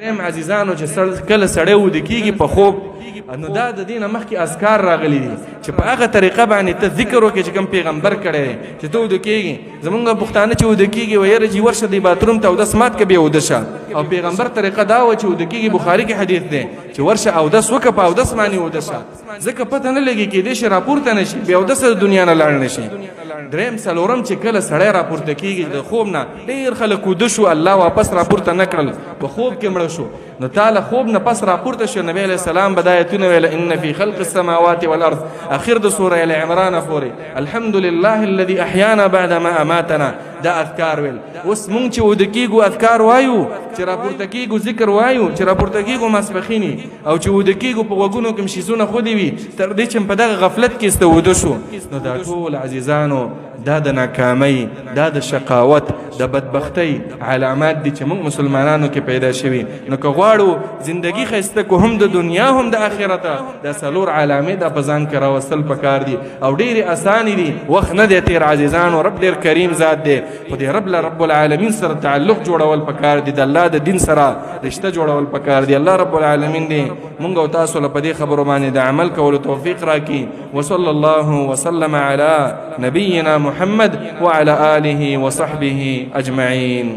دریم عزیزانو، چې کله سړی وده کېږي په خوب، نو دا د دې نه مخکې اذکار راغلي دي چې په هغه طریقه باندې ته ذکر وکړې چې کوم پیغمبر کړی دی. چې ته وده کېږي، زمونږ پښتانه چې وده کېږي وایي یاره چې ورشه دی باتروم ته اودس مات که، بیا وده شه. او پیغمبر طریقه دا وه چې وده کېږي، بخاري کې حدیث دی، چې ورشه اودس وکړه، په اودس باندې وده شه، ځکه پته نه لګي، کېدای شي راپورته نه شي، بیا اودس د دنیا نه لاړ نه شي. دریم، څلورم، چې کله سړی راپورته کېږي د خوب نه، ډېر خلک وده شو، الله واپس راپورته نه کړل، په خوب کې مړه شو. نو تعالی خوب نه پس راپورته شو، نبی علیہ السلام به دا آیتونه ویل: ان فی خلق السماوات والارض، اخر د سوره ال عمران پورې، الحمد لله الذي احیانا بعد ما اماتنا. دا اذکار ویل. اوس مونږ چې وده کېږو اذکار وایو، چې راپورته کېږو ذکر وایو، چې راپورته کېږو ماسپښیني، او چې وده کېږو په غوږونو کې شیزونه خودي وي، تر دې چې په دغه غفلت کې ست وده شو. نو دا ټول عزیزانو، دا د ناکامۍ، دا د شقاوت، د بدبختۍ علامات دي چې موږ مسلمانانو کې پیدا شوي. نو که غواړو زندگی ښایسته کو، هم د دنیا هم د آخرت، دا څلور علامې دا په ځان کې راوستل پکار دي او ډېرې اسانې دي. وخت نه دی تېر عزیزانو، رب ډېر کریم ذات دی، خو د رب له رب العالمین سره تعلق جوړول پکار دي، د الله د دین سره رشته جوړول پکار دي. الله رب العالمین دی مونږ او تاسو له په دې خبرو باندې د عمل کولو توفیق راکړي. وصلى الله وسلم على نبينا محمد وعلى آله وصحبه أجمعين.